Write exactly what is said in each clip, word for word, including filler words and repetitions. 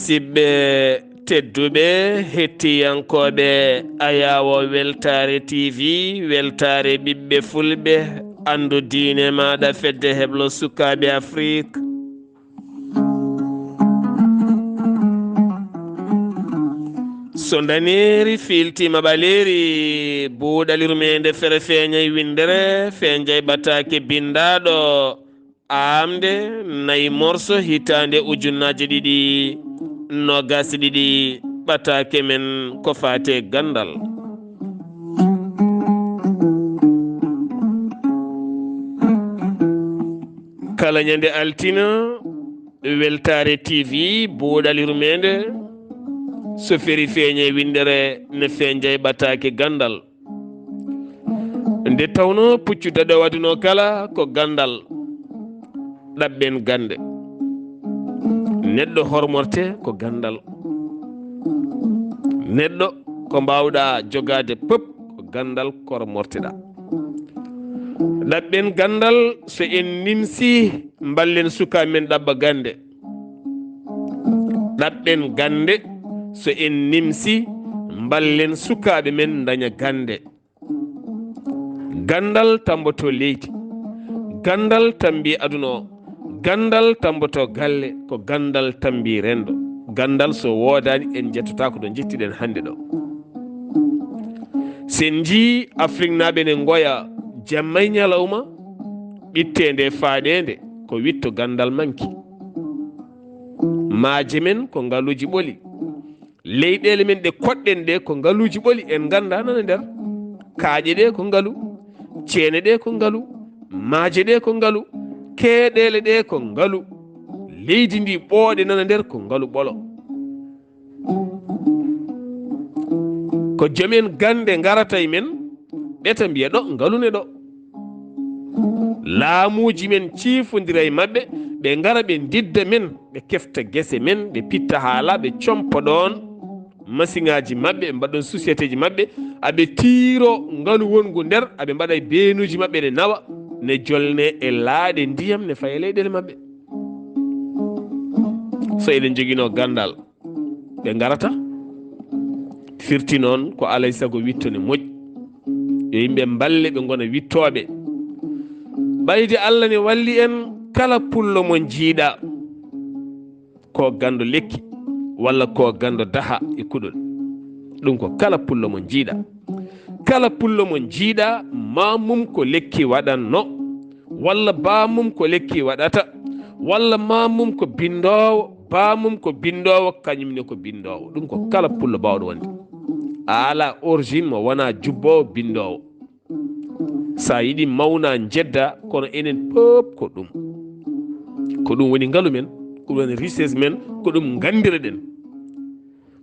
Siɓɓe tedduɓe, hettiyankooɓe Ayaawo Weltaare T V, Weltaare ɓiɓɓe Fulɓe, anndu diine maaɗa, fedde heblo sukaaɓe Afrik. So ndaneeri fiiltiima ɓaleeri, buuɗal yurmeende fere feeñay winndere, feeñay ɓataake binndaaɗo, aamde nayi morso, hitaande ujunnaaje ɗiɗi noogaas e ɗiɗi, ɓataake men ko faati e ganndal. Kala ñande altina, Weltaare T V, buuɗal yurmeende, so feri feeñe winndere, ne feeña e ɓataake ganndal. Nde tawnoo puccu daɗoowo aduna o kala ko ganndal, ɗaɓɓen gannde. Neɗɗo hormorte ko ganndal. Neɗɗo ko mbaawɗaa jogaade pop ko ganndal kormorteɗaa. Ɗaɓɓen ganndal, so en nimsii, mballen sukaaɓe men ɗaɓɓa gannde. Ɗaɓɓen gannde, so en nimsii, mballen sukaaɓe men ndaña gannde. Ganndal tammbotoo leydi. Ganndal tammbii aduna o. Ganndal tammbotoo galle, ko ganndal tammbii renndo. Ganndal so woodaani, en njettotaako ɗo njettiɗen hannde ɗo. So en njii Afriknaaɓe ne ngoya jamma e ñalawma, ɓittee nde faaɗeende ko witto ganndal manki. Maaje men ko ngaluuji ɓoli. Leyɗeele men ɗe koɗɗen ɗe ko ngaluuji ɓoli, en nganndaa nana nder. Kaaƴe ɗe ko ngalu, ceene ɗe ko ngalu, maaje ɗe ko ngalu, keeɗeele ɗe ko ngalu. Leydi ndi ɓooɗe nana nder ko ngalu ɓolo. Ko joom en gannde ngarata e men, ɓe ta mbiya ɗo ngalu ne ɗo. Laamuuji men ciifondira e maɓɓe, ɓe ngara ɓe ndidda men, ɓe kefta gese men, ɓe pitta haala, ɓe compa ɗoon masiŋaaji maɓɓe, ɓe mbaɗa ɗoon sociétéji maɓɓe, aɓe tiiro ngalu wonngu nder, aɓe mbaɗa e beenuuji maɓɓe ne nawa, ne jolne e laaɗe ndiyam, ne faye leyɗeele maɓɓe. So eɗen njoginoo ganndal, ɓe ngarata. Firti noon ko alay sago witto ne moƴƴi. Yo yimɓe mballe ɓe ngona wittooɓe. Ɓayde Allah ne walli en, kala pullo mo njiiɗa, ko ganndo lekki, walla ko ganndo daha e kuɗol. Ɗum ko kala pullo mo njiiɗa. Kala pullo mo njiiɗa, maa mum ko lekki waɗatno, walla baa mum ko lekki waɗata, walla maa mum ko binndoowo, baa mum ko binndoowo, kañum ne ko binndoowo. Ɗum ko kala pullo baawɗo wonde. A alaa origine mo wonaa jubboowo, binndoowo. So a yiɗi mawna, njedda, kono enen pop ko ɗum. Ko ɗum woni ngalu men, ko ɗum woni richesse men, ko ɗum nganndireɗen.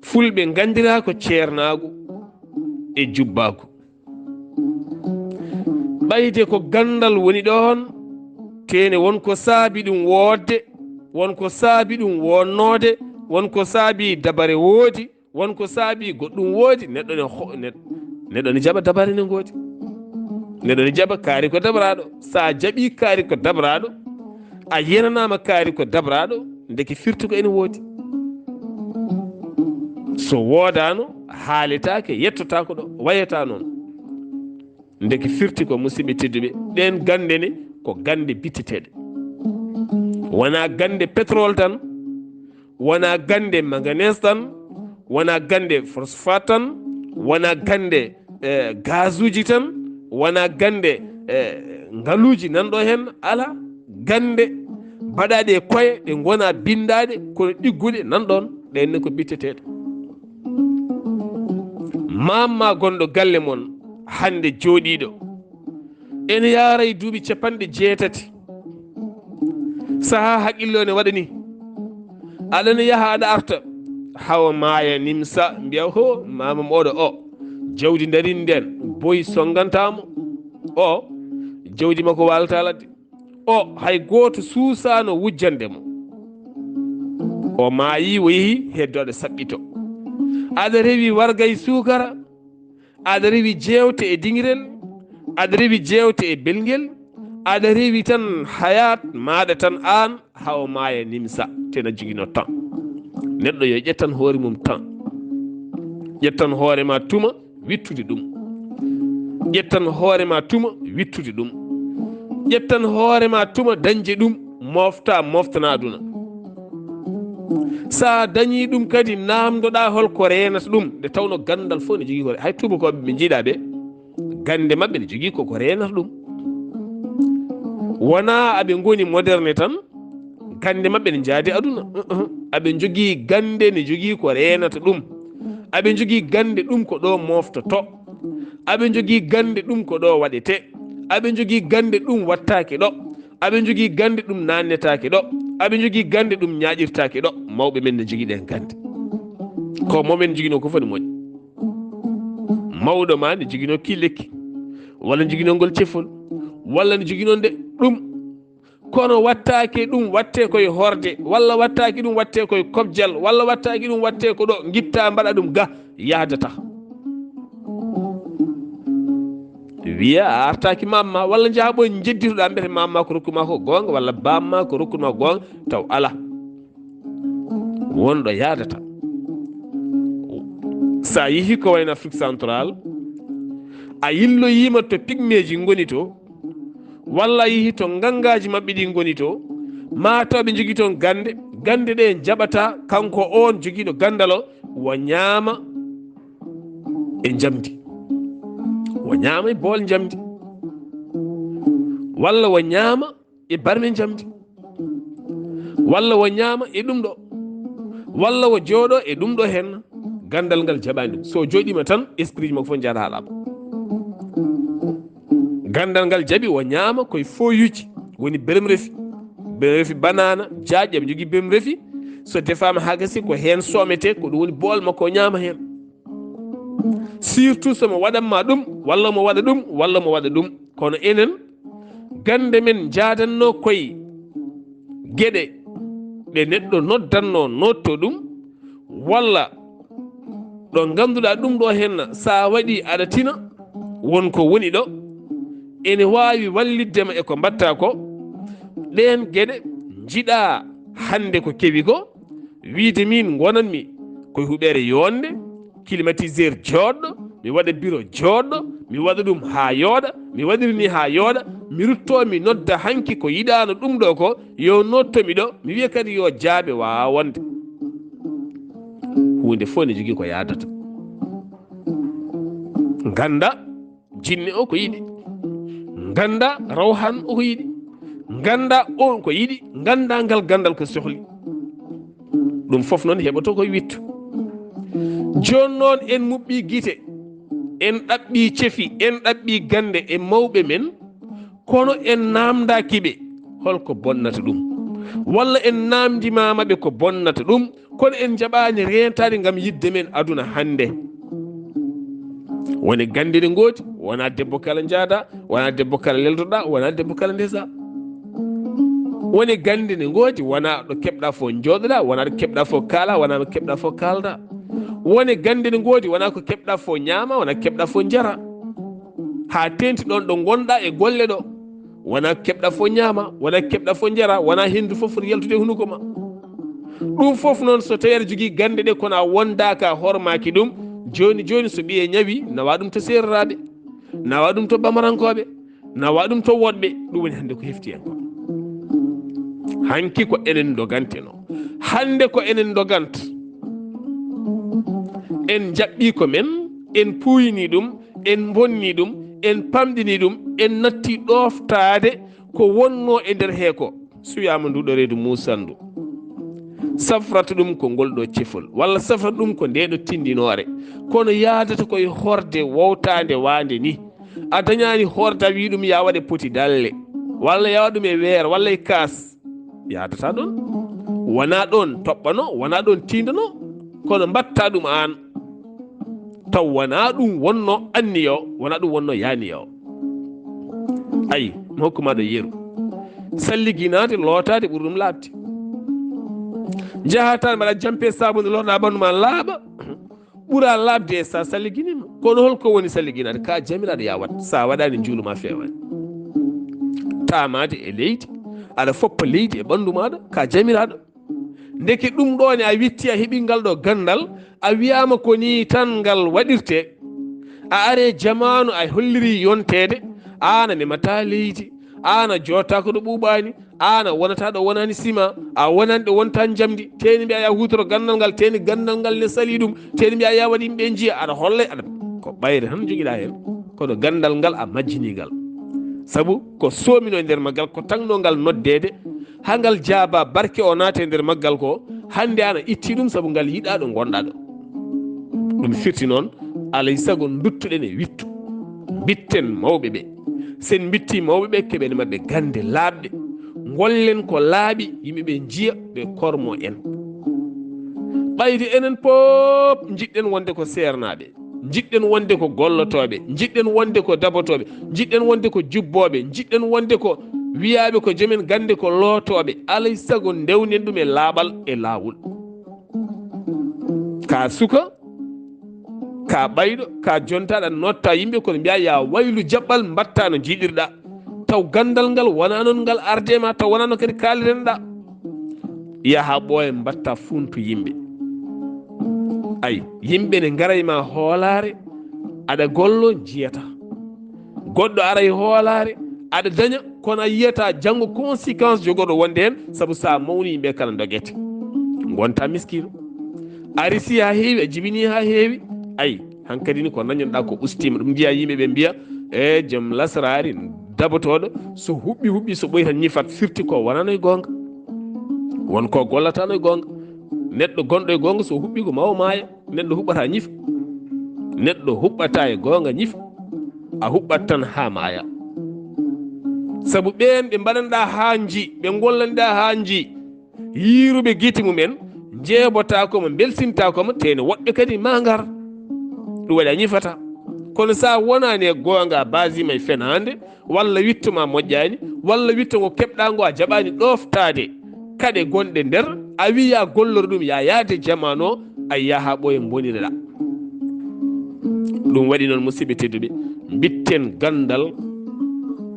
Fulɓe nganndiraa ko ceernaagu e jubbaagu. Ɓayde ko ganndal woni ɗoon, teene won ko saabi ɗum woodde, won ko saabi ɗum wonnoode, won ko saabi dabare woodi, won ko saabi goɗɗum woodi, neɗɗo ne ho-, neɗ-, neɗɗo ne jaɓa dabare ne ngoodi. Neɗɗo ne jaɓa kaari ko dabraaɗo. So a jaɓii kaari ko dabraaɗo, a yenanaama kaari ko dabraaɗo, ndeke firti ko ene woodi. So woodaano, haaletaake, yettotaako ɗo, wayata noon. Ndeke firti ko, musidɓe tedduɓe, ɗeen gannde ne ko gannde bitteteeɗe. Wonaa gannde pétrole tan, wonaa gannde manganese tan, wonaa gannde phosphate tan, wonaa gannde, eh, gazuuji tan, wonaa gannde, eh, ngaluuji nan ɗo heen, alaa. Gannde baɗaaɗe e koye, ɗe ngonaa binndaaɗe, kono ɗigguɗe nan ɗoon, ɗeen ne ko bitteteeɗe. Maam ma gonɗo galle mon, hannde jooɗiiɗo, ene yaara e duuɓi capanɗe jeetati. Sahaa haqqille o ne waɗa ni. Aɗa ne yaha, aɗa arta. Hawa maaya, nimsa, mbiya, "Ho, maamam oɗo o, jawdi ndarin nden, boy songantamo. O, jawdi makko waalata ladde. O, hay gooto suusaano wujjande mo." O maayi, o yehi, heddo aɗa saɓɓito. Aɗa rewi warga e suukara, aɗa rewi jeewte e dingirel, aɗa rewi jeewte e belngel, aɗa rewi tan hayaat maaɗa tan aan, haa o maaya nimsa, te na jogino temps. Neɗɗo yo ƴettan hoore mum tan. Ƴettan hoore ma tuma wittude ɗum. Ƴettan hoore ma tuma wittude ɗum. Ƴettan hoore ma tuma dañde ɗum, mofta, moftana aduna. Sa dañi ɗum kadi, namdoɗa holko reenata ɗum, nde tawno gandal fof ne jogii ko re-, hay tuubakooɓe ɓe njiiɗa ɓe, gande maɓɓe ne jogii koko reenata ɗum. Wona aɓe ngoni moderne tan, gande maɓɓe ne njaadi aduna. Uh-uh. Aɓe njogii gande ne jogii ko reenata ɗum. Aɓe njogii gande ɗum ko ɗo moftoto. Aɓe njogii gande ɗum ko ɗo waɗete. Aɓe njogii gande ɗum wattaake ɗo. Aɓe njogii gande ɗum nannetaake ɗo. Aɓe njogii gande ɗum ñaaƴirtaake ɗo. Mawɓe men ne njogii ɗen gande. Ko momen njogino ko foti moƴƴi. Mawɗo ma ne jogino ki lekki, walla jogino ngol cefol, walla ne jogino nde ɗum. Kono wattaake ɗum watte koye horde, walla wattaake ɗum watte koye kobjal, walla wattaake ɗum watte ko ɗo ngitta mbaɗa ɗum ga, yahdata. Wiya a artaaki mamma, walla njaha ɓoy njedditoɗa mbete mamma ko rokkuma ko goonga, walla bamma ko rokkuma goonga, taw ala. Wonɗo yahdata. Sa yehi ko wayno Afrique Centrale, a yilloyima to pygmeeji ngoni to, walla a yehi to nganngaji maɓɓe ɗi ngoni to, ma taw ɓe njogii toon gande, gande ɗe jaɓata kanko on jogiiɗo gandal o, wo ñaama e njamdi, wo ñaama e bool njamdi, walla wo ñaama e barme njamdi, walla wo ñaama e ɗum ɗo, walla wo jooɗo e ɗum ɗo hen, gandal ngal jaɓani ɗum. So jooɗima tan, esprit ji makko fof njaada ha laaɓa. Gandal ngal jaɓi wo ñaama koye fooyuji, woni berem refi, berem refi banana, jaaƴe, ɓe njogii berem refi. So defaama ha gasi, ko hen somete, ko ɗum woni bool makko, o ñaama hen. Surtout so mo waɗanma ɗum, walla mo waɗa ɗum, walla mo waɗa ɗum. Kono enen, gande men njaadanno koye geɗe ɗe neɗɗo noddanno notto ɗum, walla ɗo ngannduɗaa ɗum ɗo henna, sa waɗi aɗa tina, won ko woni ɗo, ene waawi wallitde ma e ko mbaɗta ko. Ɗeen geɗe njiɗa hannde ko kewi ko, wiide min ngonanmi koye huɓeere yonde, climatiseur jooɗɗo, mi waɗa bureau jooɗɗo, mi waɗa ɗum haa yooɗa, mi waɗiri ni haa yooɗa, mi rutto mi nodda hanki ko yiɗaano ɗum ɗo ko, yo notto mi ɗo, mi wiya kadi yo jaabe waawa wonde. Huunde fof ne jogii ko yaadata. Ngannda jinne o ko yiɗi, ngannda rawhan o ko yiɗi, ngannda on ko yiɗi, ngannda ngal gandal ko sohli. Ɗum fof noon heɓoto koye wittu. Jooni noon en muɓɓi gite, en ɗaɓɓi cefi, en ɗaɓɓi gande e mawɓe men, kono en namdaki ɓe holko bonnata ɗum, walla en namdimaama ɓe ko bonnata ɗum, kono en njaɓaani reentaade ngam yiɗde men aduna hannde. Woni gande ne ngoodi, wona debbo kala njaada, wona debbo kala leldoɗa, wona debbo kala ndesa. Woni gande ne ngoodi, wona ɗo keɓɗa fof jooɗoɗa, wona ɗo keɓɗa fof kaala, wona ɗo keɓɗa fof kaalda. Woni gande ne ngoodi, wona ko keɓɗa fof ñaama, wona keɓɗa fof njara. Haa teenti ɗon ɗo ngonɗa e golle ɗo. Wona keɓɗa fof ñaama, wona keɓɗa fof njara, wona hendu fof foti yaltude e hunuko ma. Ɗum fof noon, so tawi aɗa jogii gande ɗe, kono a wondaaka, a hormaaki ɗum, jooni jooni so ɓiye ñawi, nawa ɗum to seereraaɓe, nawa ɗum to bamarankoɓe, nawa ɗum to woɗɓe, ɗum woni hannde ko hefti en ko. Hanki ko enen dogante no. Hannde ko enen dogant. En jaɓɓi ko men, en puuyni ɗum, en bonni ɗum, en pamɗini ɗum, en natti ɗoftaade ko wonno e nder he ko. Suyaama ndu ɗo reedu muusandu. Safrata ɗum ko ngol ɗo cefol, walla safrata ɗum ko nde ɗo tindinoore. Kono yaadata koye horde wowtaande waande ni. A dañaani horde a wii ɗum ya waɗe poti dalle, walla ya waɗ ɗum e weer, walla e kaas. Yaadata ɗon. Wona ɗon toɓɓano, wona ɗon tindano, kono mbatta ɗum aan. Taw wona ɗum wonno anniya o, wona ɗum wonno yaaniya o. Ayi, mi hokku ma ɗo yeru. Salliginaade, lootaade ɓuri ɗum laaɓde. Njaha tan mbaɗa jampe saabunde, lootaɗa ɓanndu ma laaɓa, ɓura laaɓde e sa salliginima. Kono holko woni salliginaade? Ka jamiraɗo ya waɗ. Sa waɗani, njuulu ma feewani. Tamaade e leydi, aɗa foppa leydi e ɓanndu maɗa, ka jamiraɗo. Ndeke ɗum ɗo ne a witti a heɓi ngal ɗo ganndal, a wiyaama ko nii tan ngal waɗirte. A are jamaanu a holliri yonteede, aan a memataa leydi, aan a jootaa ko ɗo ɓuuɓaani, aan a wonataa ɗo wonaani sima, a wonaani ɗo wontaa njamndi, teeni mbiya ya huutoro ganndal ngal, teeni ganndal ngal ne salii ɗum, teeni mbiya ya waɗi yimɓe njiya, aɗa holla, aɗa, ko ɓayre tan jogiɗaa heen, kono ganndal ngal a majjinii ngal. Sabu ko soomino e nder maggal, ko tagnoo ngal noddeede, haa ngal jaaba barke o naata e nder maggal ko, hannde aan a itti ɗum sabu ngal yiɗaa ɗo ngonɗaa ɗo. Ɗum firti noon, alay sago nduttuɗen e wittu. Mbitten mawɓe ɓe. Sen mbitti mawɓe ɓe, keɓen maɓɓe gannde laaɓɗe. Ngollen ko laaɓi, yimɓe ɓe njiya, ɓe kormo en. Ɓayde enen pop njiɗɗen wonde ko seernaaɓe. Njiɗɗen wonde ko gollotooɓe. Njiɗɗen wonde ko dabotooɓe. Njiɗɗen wonde ko jubbooɓe. Njiɗɗen wonde ko wiyaaɓe ko jomen gannde ko lootooɓe. Alay sago ndewnen ɗum e laaɓal e laawol. Ka suka, ka ɓayɗo, ka jonta, aɗa notta yimɓe, kono mbiya ya waylu jaɓɓal, mbatta no njiɗirɗa. Taw ganndal ngal wona noon ngal arde ma, taw wona noon kadi kaalirenɗa. Yaha ɓooya mbatta funtu yimɓe. Ay, yimɓe ne ngaray ma hoolaare, aɗa gollo njiyata. Goɗɗo aray hoolaare, aɗa daña, kono a yiyata janngo conséquence jogorɗo wonde heen, sabu sa mawni yimɓe kala ndogete. Ngonta miskiino. A risi haa heewi, a jibini haa heewi. Ay, hankadi ni ko dañanɗa ko ustima. Ɗum mbiya yimɓe ɓe mbiya, e joom lasraari dabotooɗo, so huɓɓi huɓɓi, so ɓoyi tan ñifat, firti ko wonano e goonga. Won ko gollatano e goonga. Neɗɗo gonɗo e goonga, so huɓɓi ko ma o maaya. Neɗɗo huɓɓata ñifa. Neɗɗo huɓɓata e goonga ñifa. A huɓɓat tan haa maaya. Sabu ɓeen ɓe mbaɗanɗa haa nji, ɓe ngollanɗa haa nji, yiiruɓe gite mumen, njeebotaako mo, mbelsintaako mo, tene woɗɓe kadi ma ngar. Ɗum waɗi a ñifata. Kono sa wonaani e goonga, a basima e fenaande, walla witto ma moƴƴaani, walla witto ngo keɓɗa ngo a jaɓaani ɗooftaade kaɗe gonɗe nder, a wi ya gollor ɗum, ya yaade jamaano, a yaha ɓooye mboniraɗa. Ɗum waɗi noon, musidɓe tedduɓe, mbitten ganndal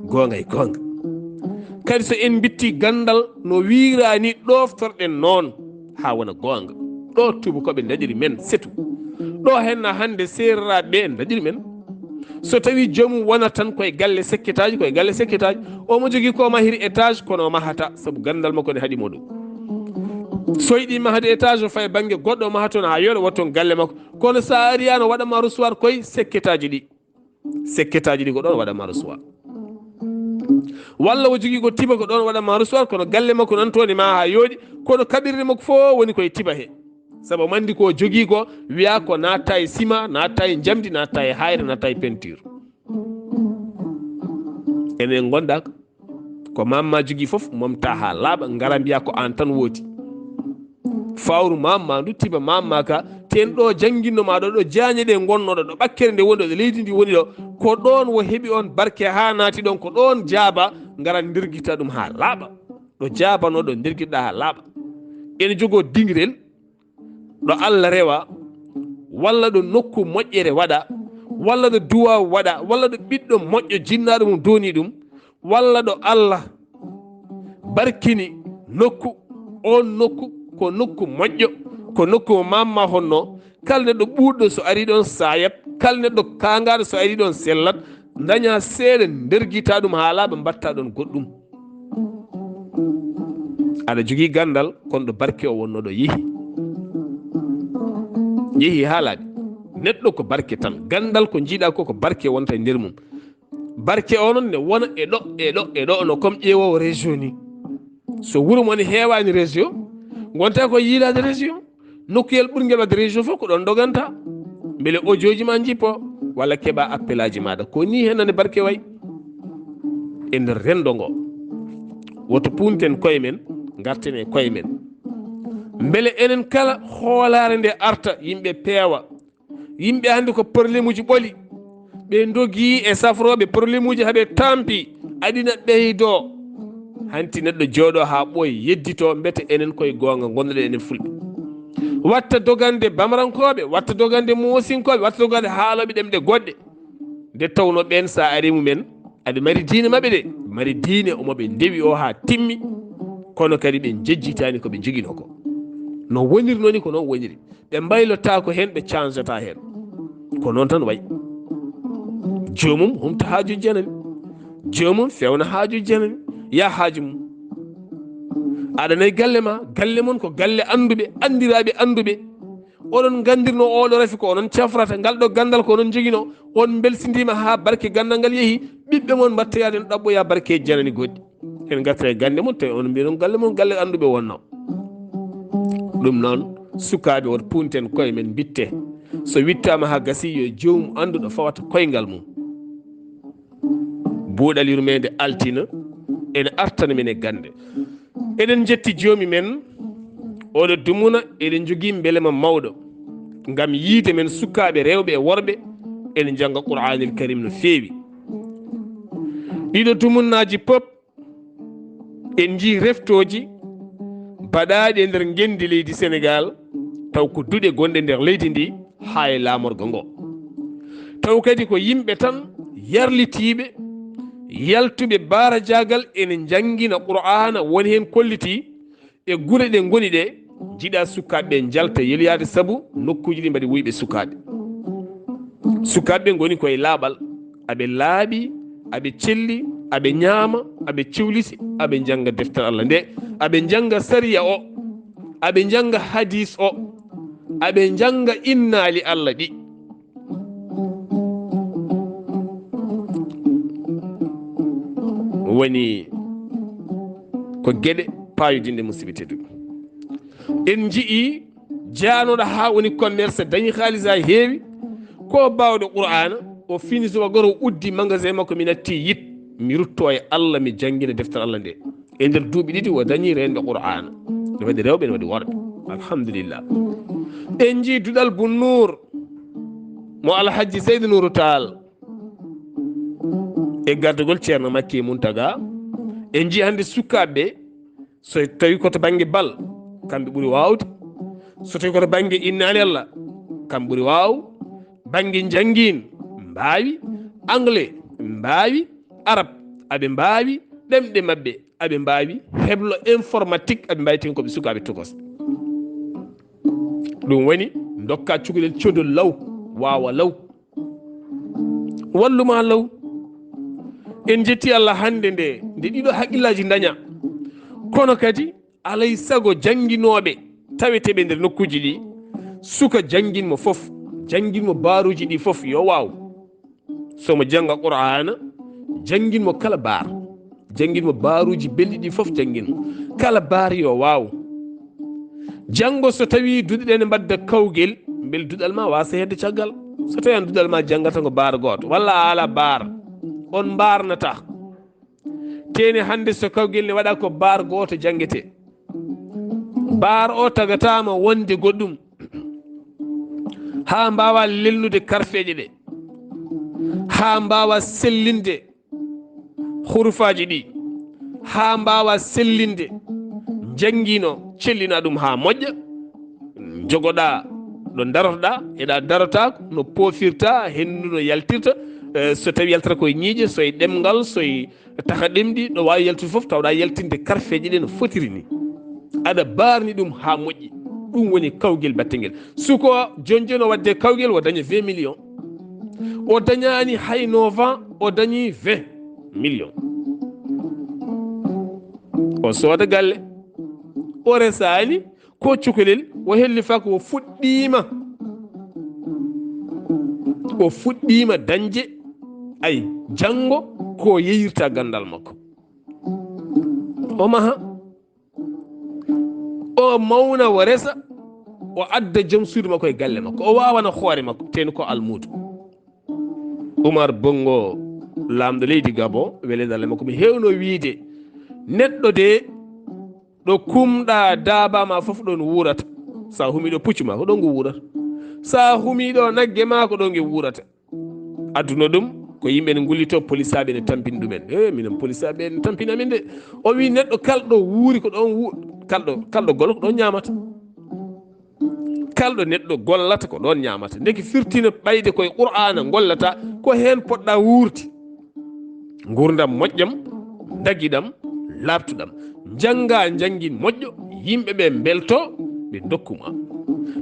goonga e goonga. Kadi so en mbitti ganndal no wiiraani, ɗooftorɗen noon haa wona goonga. Ɗo tuubakooɓe ndaɗiri men setu. Ɗo henna hannde seereraaɓe ɓe en ndaɗiri men. So tawi joomum wona tan koye galle sekketaaji, koye galle sekketaaji. Omo jogii ko mahiri étage, kono o mahata, sabu ganndal makko ne haɗi mo ɗum. So yiɗi mahde étage, o fayi bannge goɗɗo, o maha toon haa yooɗa, waɗa toon galle makko. Kono so a ari, an o waɗa ma recevoir koye sekketaaji ɗi. Sekketaaji ɗi ko ɗoon waɗa ma recevoir. Walla o jogii ko tiba, ko ɗoon waɗa ma recevoir, kono galle makko nan toon e ma haa yooɗi, kono kaɓirɗe makko fof woni koye tiba he. Sabu mandi ko jogii ko, wiya ko naatta e sima, naatta e njamdi, naatta e hayre, naatta e peinture. Enen ngonɗa ko, ko mamma jogii fof, momta haa laaɓa, ngara mbiya ko aan tan woodi. Fawru mamma ndu, tiba mamma ka, ten ɗo jannginno ma ɗo, ɗo jaañe ɗe ngonnoɗo, ɗo ɓakkere nde woni ɗo, ɗo leydi ndi woni ɗo, ko ɗoon wo heɓi on barke haa naati ɗoon, ko ɗoon jaaba, ngara ndirgita ɗum haa laaɓa. Ɗo jaabano ɗo ndirgiɗa haa laaɓa. Ene jogoo dingirel, ɗo Allah rewa, walla ɗo nokku moƴƴere waɗa, walla ɗo duwaaw waɗa, walla ɗo ɓiɗɗo moƴƴo jinnaaɗo mum dooni ɗum, walla ɗo Allah barkini nokku, oon nokku ko nokku moƴƴo, ko nokku mo mamma honno, kala neɗɗo ɓuuɗɗo so ari ɗoon saayat, kala neɗɗo kaangaaɗo so ari ɗoon sellat, daña seeɗa ndergita ɗum haa laaɓa, mbatta ɗoon goɗɗum. Aɗa jogii ganndal, kono ɗo barke o wonno ɗo yehi. Yehi haa laaɓi. Neɗɗo ko barke tan. Ganndal ko njiiɗa ko, ko barke wonta e nder mum. Barke o noon ne wona e ɗo, e ɗo, e ɗo, no comme ƴeewowo région ni. So wuro mon heewaani région, ngonta ko yiilaade région. Nokkuyel ɓurngel waɗde région fof ko ɗoon doganta. Mbele audiooji ma njippo, walla keɓa appelaaji maaɗa. Ko nii hen nane barke wayi. E nder renndo ngo, woto puunten koye men, ngarten e koye men. Mbele enen kala hoolaare nde arta, yimɓe peewa. Yimɓe hannde ko problème uji ɓoli. Ɓe ndogii e safrooɓe problème uji, haa ɓe tampi. Adina ɓeydoo. Hanti neɗɗo jooɗo haa ɓooya yeddito, mbete enen koye goonga ngonnoɗen enen fulɓe. Watta dogande bamarankooɓe, watta dogande moosinkooɓe, watta dogande haalooɓe ɗemɗe goɗɗe. Nde tawno ɓeen, sa ari mumen, aɓe mari diine maɓɓe de, ɓe mari diine omo ɓe ndewi o haa timmi, kono kadi ɓe njejjitaani ko ɓe njoginoo ko. No wonirnoo ni ko noon woniri. Ɓe mbaylotaako heen, ɓe changeata heen. Ko noon tan wayi. Joomum humta haaju janani. Joomum fewna haaju janani. Yaa haaju mum. Aɗa nayi galle ma, galle mon ko galle annduɓe, anndiraaɓe annduɓe. Oɗon nganndirno oɗo rafi ko onon cafrata, ngal ɗo ganndal ko onon njoginoo. On mbelsindiima haa barke ganndal ngal yehi, ɓiɓɓe mon mbattayaaɗe no ɗaɓɓoyaa barke janani goɗɗi. En ngartira e gannde mon, tawi on mbiya ɗon galle mon, galle annduɓe wonno. Ɗum noon, sukaaɓe, woto punten koye men, mbitte. So wittaama haa gasi, yo joomum anndu ɗo fawata koyngal mum. Buuɗal yurmeende altina, ene artana men e gannde. Eɗen njetti joomi men, oɗo dumuna, eɗen njogii mbelema mawɗo. Ngam yiide men sukaaɓe rewɓe e worɓe, ene njannga Qur'aanil Karim no feewi. Ɗiɗo dumunnaaji pop, en njii reftooji baɗaaɗi e nder ngenndi leydi Senegaal, taw ko duɗe gonɗe nder leydi ndi haa e laamorgo ngo. Taw kadi ko yimɓe tan yarlitiiɓe, yaltuɓe baarajaagal ene njanngina Qur'aana, woni heen kollitii e gure ɗe ngoni ɗe, njiɗa sukaaɓe ɓe njalta yeloyaade sabu nokkuuji ɗi mbaɗi wuyɓe sukaaɓe. Sukaaɓe ɓe ngoni koye laaɓal, aɓe laaɓi, aɓe celli, aɓe ñaama, aɓe ciwliti, aɓe njannga deftere Allah nde, aɓe njannga sariya o, aɓe njannga hadiis o, aɓe njannga innaali Allah ɗi. Woni ko geɗe paayodinɗe, musidɓe tedduɓe. En njii jaanooɗo haa woni commerce, dañi haalis haa heewi, ko baawɗo Qur'aana, o fini subaka gooto, o uddi magasin makko, mi natti yit, mi rutto e Allah, mi janngina deftere Allah nde. E nder duuɓi ɗiɗi, o dañi reenɓe Qur'aana. Ne waɗi rewɓe, ne waɗi worɓe. Alhamdulillah. En njii duɗal Bun Nuur mo Alhaji Seydi Nuuru Taal. E gardagol Ceerno Makki Muntaga, en njii hannde sukaaɓe, so tawi ko to bannge bal, kamɓe ɓuri waawde. So tawi ko to bannge innaali Allah, kamɓe ɓuri waaw. Bannge njanngiin, mbaawi. Anglais, mbaawi. Arab, aɓe mbaawi. Ɗemɗe maɓɓe, aɓe mbaawi. Heblo informatique, aɓe mbaawi, tigi ko ɓe sukaaɓe tokosɓe. Ɗum woni, ndokka cukalel codol law, waawa law. Wallu ma law. En njetti Allah hannde nde, nde ɗiɗo haqqillaaji ndaña. Kono kadi, alay sago jannginooɓe taweteeɓe nder nokkuuji ɗi, suka janngin mo fof, janngin mo baaruuji ɗi fof, yo waaw. So mo jannga Qur'aana, janngin mo kala baar. Janngin mo baaruuji belɗi ɗi fof, janngin mo. Kala baar yo waaw. Janngo so tawii duɗe ɗe ne mbadda kawgel, mbel duɗal ma waasa hedde caggal? So tawii aan duɗal ma janngata ko baar gooto, walla a alaa baar, on mbaarnata. Teeni hannde so kawgel ne waɗa ko baar gooto janngetee. Baar o tagataama wonde goɗɗum. Haa mbaawa lelnude karfeeje ɗe. Haa mbaawa sellinde hurufaaji ɗi, haa mbaawa sellinde, njanngino, cellina ɗum haa moƴƴa, njogoɗa ɗo darotoɗa, eɗa darotaako, no poofirta, henndu no yaltirta, eh, so tawi yaltata koye ñiiƴe, so e ɗemngal, so e taha ɗemɗi, ɗo waawi yaltude fof, tawɗa yaltinde karfeeje ɗe no fotiri ni. Aɗa baarni ɗum haa moƴƴi. Ɗum woni kawgel batte ngel. Suko jonjono waɗde kawgel, o daña vingt millions. O dañaani hay neuf ans, o dañi vingt millions. O sooda galle. O resaani ko cukalel, o hellifaaka, o fuɗɗiima. O fuɗɗiima dañde, ay, janngo ko yeeyirta ganndal makko. O maha, o mawna, o resa, o adda joom suudu makko e galle makko, o waawana hoore makko, teeni ko almuudo. Umar Bongo, laamɗo leydi Gabon, weleede Allah e makko, mi heewno wiyde, neɗɗo de, ɗo kumɗa daaba ma fof ɗon wuurata. Sa humi ɗo puccu ma, ko ɗon ngu wuurata. Sa humi ɗo nagge ma, ko ɗon nge wuurata. Aduna ɗum ko yimɓe ne ngullito, polisaaɓe ne tampini ɗumen. E, minen polisaaɓe ne tampini amin de. O wi neɗɗo kalɗo wuuri ko ɗon wu-, kalɗo, kalɗo golo ko ɗon ñaamata. Kalɗo neɗɗo gollata ko ɗon ñaamata. Ndeke firtina ɓayde koye Qur'aana ngollata ko heen poɗɗa wuurde. Nguurndam moƴƴam, dagiɗam, laaɓtuɗam. Njannga njanngin moƴƴo, yimɓe ɓe mbelto, ɓe ndokku ma.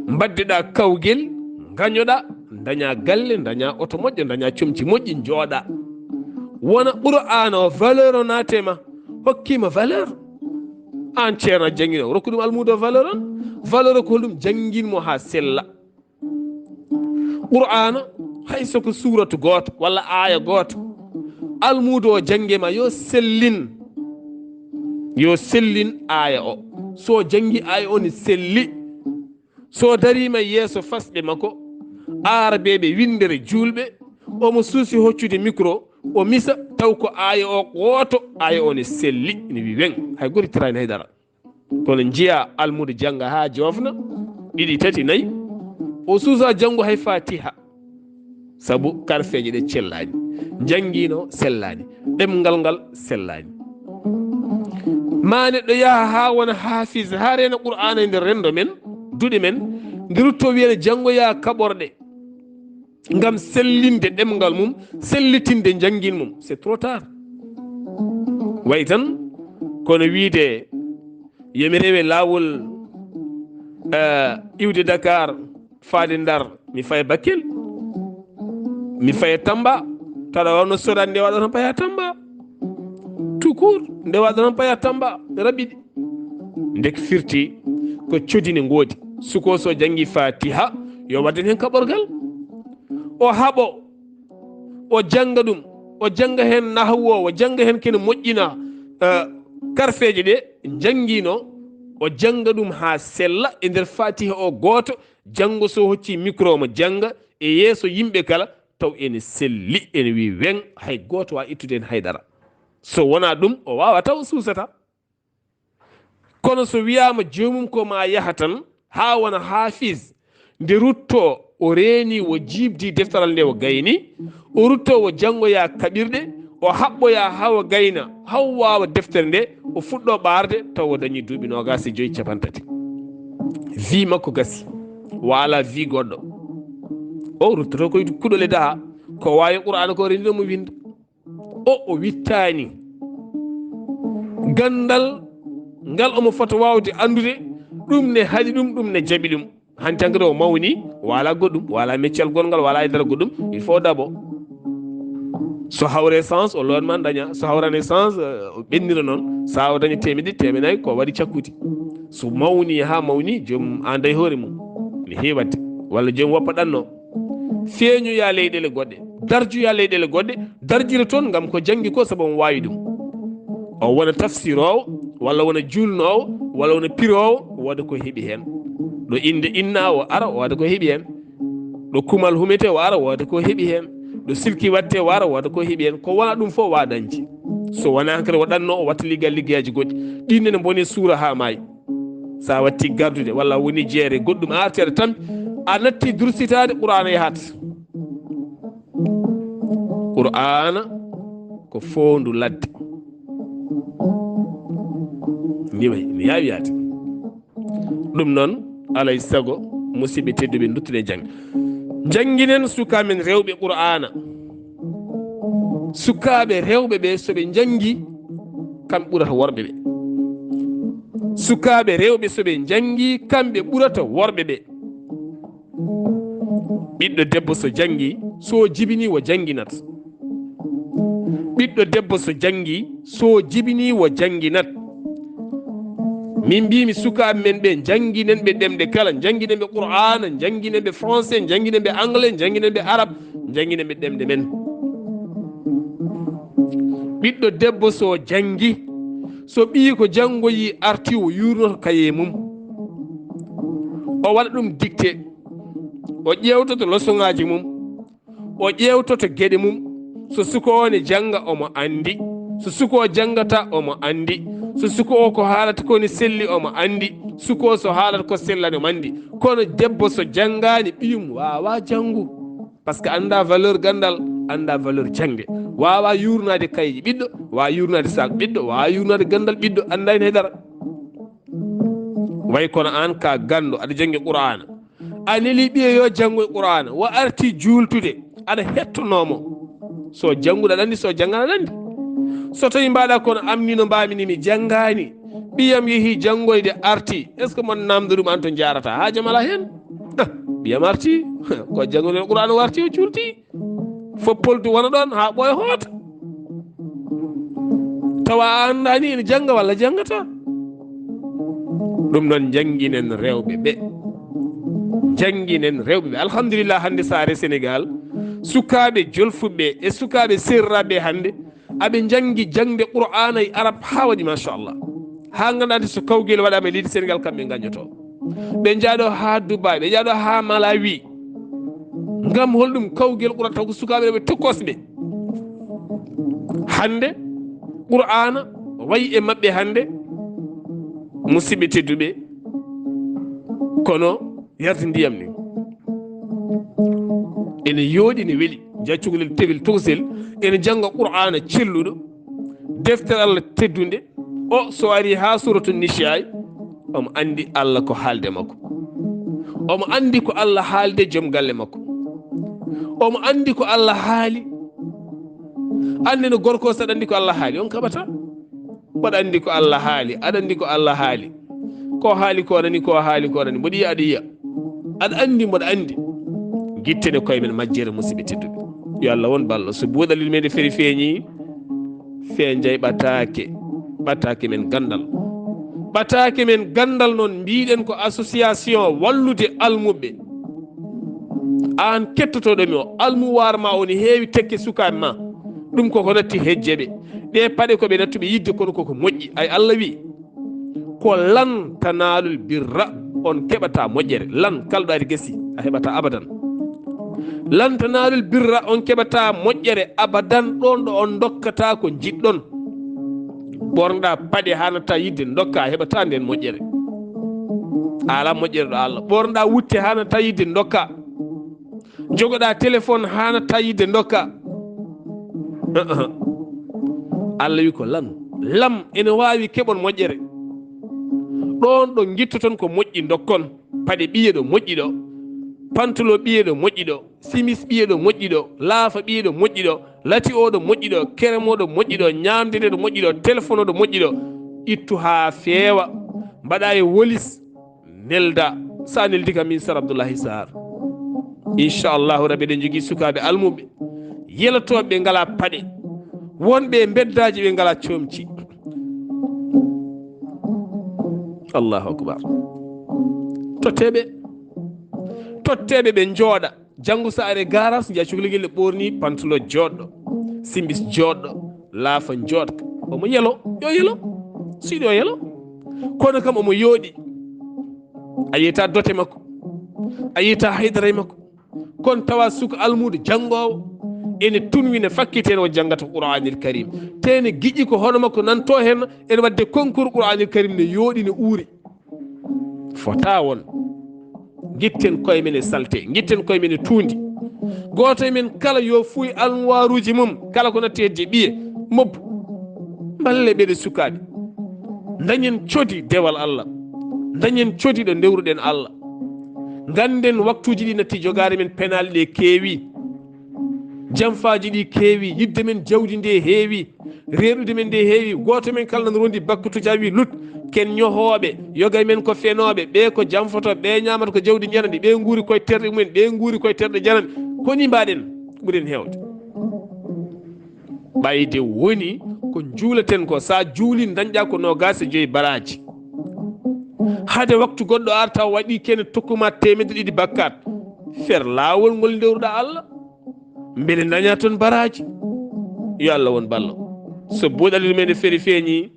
Mbaddeɗa kawgel, ngañoɗa, daña galle, daña oto moƴƴo, daña comci moƴƴi, njooɗa. Wona Qur'aana o valeur o naate ma, hokkima valeur. An ceerno a janngino, rokku ɗum almuudo valeur on. Valeur o ko holɗum? Janngin mo haa sella. Qur'aana, hay so ko suuratu gooto walla aaya gooto, almuudo o jannge ma, yo sellin, yo sellin aaya o. So janngi aaya o ne selli, so darima yeeso fasɓe makko, aarabeeɓe winndere juulɓe, omo suusi hoccude micro, o misa, taw ko aaya o gooto, aaya o ne selli, ne wi weŋ, hay goto ittiraani hay dara. Kono njiya almuudo jannga haa joofna, ɗiɗi, tati, nayi, o suusa janngo hay Faatiha. Sabu karfeeje ɗe cellaani, njanngiino sellaani, ɗemngal ngal sellaani. Ma neɗɗo yaha haa wona haafis, haa reena Qur'aana e nder renndo men, duɗe men, nde rutto wiya ne janngoya kaɓorɗe ngam sellinde ɗemngal mum, sellitinde njanngin mum. C'est trop tard. Wayi tan kono wiide, yo mi rewe laawol, eh, iwde Dakar faade Ndar, mi faya Bakel, mi faya Tamba, tawa wonno sodan nde waɗa tan paya Tamba. Tout court, nde waɗa tan paya Tamba, raɓɓiɗi. Ndek firti ko codine ngoodi. Suko so janngi Faatiha, yo waɗen heen kaɓorgal. O haɓo, o jannga ɗum, o jannga heen nahwu o, o jannga heen kene moƴƴina, eh, karfeeje ɗe njanngiino, o jannga ɗum haa sella e nder Faatiha o gooto, janngo so hocci micro mo jannga e yeeso yimɓe kala, taw ene selli, ene wi weŋ, hay gooto waawa ittude heen hay dara. So wonaa ɗum, o waawa taw o suusata. Kono so wiyaama joomum ko ma yaha tan, haa wona haafis, nde rutto o reeni, o jiibdi deftaral nde o gayni, o rutto o janngoya kaɓirɗe, o haɓɓoya haa o gayna, haa o waawa deftere nde, o fuɗɗo ɓaarde, taw o dañi duuɓi noogaas e joyi, capanɗe tati. Vie makko gasi, o alaa vie goɗɗo. O ruttoto koye kuɗole daha, ko waawi Qur'aana ko renndino mo winnde. O, o wittaani. Ganndal ngal omo fota waawde anndude, ɗum ne haɗi ɗum, ɗum ne jaɓi ɗum. Hanti hankadi o mawni, wala goɗɗum, wala meccal gonngal, wala e dara goɗɗum, il faut d'abord. So hawre sens, o loon man daña. So hawrani sens, eh, o ɓennira noon. Sa o daña teemedde, teemenayi, ko waɗi cakkuti. So mawni haa mawni, joom an day hoore mum. Ne heewante. Walla joom woppa ɗanno. Feeñoya leyɗeele goɗɗe, darjoya leyɗeele goɗɗe, darjira toon ngam ko janngi ko sabu omo waawi ɗum. O wona tafsiroowo, walla wona juulnoowo, walla wona piroowo, wooda ko heɓi heen. Ɗo innde innaa o ara, wooda ko heɓi heen. Ɗo kumal humetee o ara, wooda ko heɓi heen. Ɗo silki waɗtee o ara, wooda ko heɓi heen. Ko wona ɗum fof waadanji. So wonaa hankadi waɗatnoo o watta ligga-, liggeyaaji goɗɗi. Ɗiin ne boni suura haa maayi. Sa watti gardude walla woni jeere goɗɗum a arti aɗa tampi, a natti dursitaade Qur'aana yahat. Qur'aana ko foondu ladde. Ni wayi, mi yaawi yaade. Ɗum noon, alay sago, musidɓe tedduɓe, nduttune jannge. Njannginen sukaaɓe men rewɓe Qur'aana. Sukaaɓe rewɓe ɓe, so ɓe njanngi, kam ɓurata worɓe ɓe. Sukaaɓe rewɓe, so ɓe njanngi, kamɓe ɓurata worɓe ɓe. Ɓiɗɗo debbo so janngi, so jibini o jannginat. Ɓiɗɗo debbo so janngi, so jibini o jannginat. Min mbiimi sukaaɓe men ɓe, njannginen ɓe ɗemɗe kala, njannginen ɓe Qur'aana, njannginen ɓe français, njannginen ɓe anglais, njannginen ɓe arab, njannginen ɓe ɗemɗe men. Ɓiɗɗo debbo so janngi, so ɓiyi ko janngoyi arti, o yuurnoto kaye mum. O waɗa ɗum dictée. O ƴeewtoto leçon ŋaaji mum. O ƴeewtoto geɗe mum. So suko o ne jannga, omo anndi. So suko o janngata, omo anndi. So suko o ko haalata ko ne selli, omo anndi. Suko o so haalata ko sellani, omo anndi. Kono debbo so janngaani, ɓiyum waawaa janngu. Parce que anndaa valeur ganndal, anndaa valeur jaŋde. Waawaa yuurnaade kayeji ɓiɗɗo, waawaa yuurnaade saak ɓiɗɗo, waawaa yuurnaade ganndal ɓiɗɗo, anndaa heen hay dara. Way kono aan ka ganndo, aɗa janngi Qur'aana. A neli ɓiye yo janngoy Qur'aana, o arti juultude, aɗa hettonoo mo. So jannguɗo aɗa anndi, so janngaano aɗa anndi. So tawi mbaɗa kono am ni no mbaami ni, mi janngaani, Ɓiyam yehi janngoyde, arti. Est-ce que mon namdo ɗum an to njaarata? Haajam alaa heen. Ah, ɓiyam arti. Ko janngude Qur'aana o arti, o cuulti. Foppol to wona ɗoon haa ɓooya hoota. Tawa a anndaani ene jannga walla janngata. Ɗum noon, njannginen rewɓe ɓe. Njannginen rewɓe ɓe. Alhamdulillah, hannde so a rewii Senegaal, sukaaɓe jolfuɓe e sukaaɓe seeraaɓe hannde, aɓe njanngi jaŋde Qur'aana e Arab haa waɗi machallah. Haa nganndaa so kawgel waɗaama e leydi Senegaal, kamɓe ngaññoto. Ɓe njahɗo haa Dubai, ɓe njahɗo haa Malawi. Ngam holɗum? Kawgel Qur'aana, taw ko sukaaɓe rewɓe tokkosɓe. Hannde Qur'aana wayi e maɓɓe hannde, musidɓe tedduɓe, kono yardi ndiyam ni. Ene yooɗi, ne weli. Njiyaa cukalel tewel tokosel, ene jannga Qur'aana celluɗo, deftere Allah teddunde. O, so ari haa Suuratu Nisaa'i, omo anndi Allah ko haalde makko. Omo anndi ko Allah haalde joom galle makko. Omo anndi ko Allah haali. Anndi no gorko, so aɗa anndi ko Allah haali, on kaɓataa. Mboɗo anndi ko Allah haali, aɗa anndi ko Allah haali. Ko haali ko nani, ko haali ko nani. Mboɗo yiya, aɗa yiya. Aɗa anndi, mboɗo anndi. Ngittene koye men majjere, musidɓe tedduɓe. Yo Allah won ballo. So buuɗalel men feeri feeñi, feenjay ɓataake. Ɓataake men ganndal. Ɓataake men ganndal noon, mbiɗen ko association wallude almuɓɓe. Aan kettotooɗo mi o, almuwaar ma o ne heewi tekke sukaaɓe ma. Ɗum koko natti hejjeɓe. Ɗe paɗe ko ɓe nattuɓe yidde, kono koko moƴƴi. Ay Allah wi, ko lan tanaalul birra, on keɓata moƴƴere. Lan, kala ɗo ari gasi, a heɓata abadan. Lan tanaalul birra, on keɓata moƴƴere abadan ɗoon ɗo on ndokkata ko njiɗɗon. Ɓornoɗa paɗe haa natta yidde, ndokka, a heɓata nden moƴƴere. A ala moƴƴere ɗo Allah. Ɓornoɗa wutte haa natta yidde, ndokka. Jogoɗa téléphone haa natta yidde, ndokka. Uh-uh. Allah wi ko lan. Lam ene waawi keɓon moƴƴere. Ɗoon ɗo ngittoton ko moƴƴi, ndokkon. Paɗe ɓiye ɗo moƴƴi ɗo. Pantalon ɓiye ɗo moƴƴi ɗo. Simis ɓiye ɗo moƴƴi ɗo. Laafa ɓiye ɗo moƴƴi ɗo. Lati o ɗo moƴƴi ɗo. Kerem o ɗo moƴƴi ɗo. Ñaamde nde ɗo moƴƴi ɗo. Téléphone o ɗo moƴƴi ɗo. Ittu haa feewa. Mbaɗa e wolis. Nelda, sa neldi kam, min Sar Abdoulahi Sarr. Inchallahu Rabbi, eɗen jogii sukaaɓe almuɓe, yelotooɓe, ɓe ngala paɗe, wonɓe e mbeddaaji, ɓe ngala comci. Allahu akbar. Totteɓe, totteɓe ɓe njooɗa. Janngo so ari e garas, njiya cukalel ngel ne ɓorni pantalon jooɗɗo, simis jooɗɗo, laafa jooɗka. Omo yelo, yo yelo. Siɗo yelo. Kono kam omo yooɗi. A yiyata dote makko. A yiyata haydara e makko. Kono tawa suka almuudo janngoowo ene tunwi, ne fakkiti heen, o janngata Qur'aanil Karim. Te ne giƴi ko hono makko nanto heen, ene waɗde concours Qur'aanil Karim, ne yooɗi, ne uuri. Fota won. Ngitten koye men e salte, ngitten koye men e tuundi. Gooto e men kala yo fuuy almuwaaruuji mum, kala ko natti hedde ɓiye, mobbo. Mballe ɓeɗe sukaaɓe. Dañen codi dewal Allah. Dañen codi ɗo ndewruɗen Allah. Ngannden waktuuji ɗi natti jogaade men, penaali ɗe keewi. Janfaaji ɗi keewi, yidde men jawdi nde heewi. Reeɗude men nde heewi, gooto men kala nana rondi bakkatuuji, haa wi lut. Ken ñohooɓe, yoga men ko fenooɓe, ɓe ko janfoto, ɓe ñaamata ko jawdi njanani, ɓe nguuri koye terɗe mumen, ɓe nguuri koye terɗe janani. Ko ni mbaɗen, ɓuren heewde. Ɓayde woni ko njuulaten ko, sa juuli dañɗa ko noogaas e joyi baraaji. Hade waktu goɗɗo ar taw waɗi kene tokkuma teemedde ɗiɗi bakkat. Fer laawol ngol ndewruɗa Allah. Mbele daña toon baraaji? Yo Allah won ballo. So buuɗalel men feeri feeñi,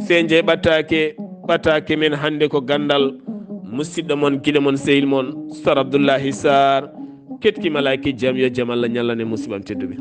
feenjay ɓataake, ɓataake men hannde ko ganndal musidɗo mon, giɗo mon, sehil mon, Sar Abdullahi Sarr. Ketki malaaki jam, yo jam Allah ñallan e musiɓɓam tedduɓe.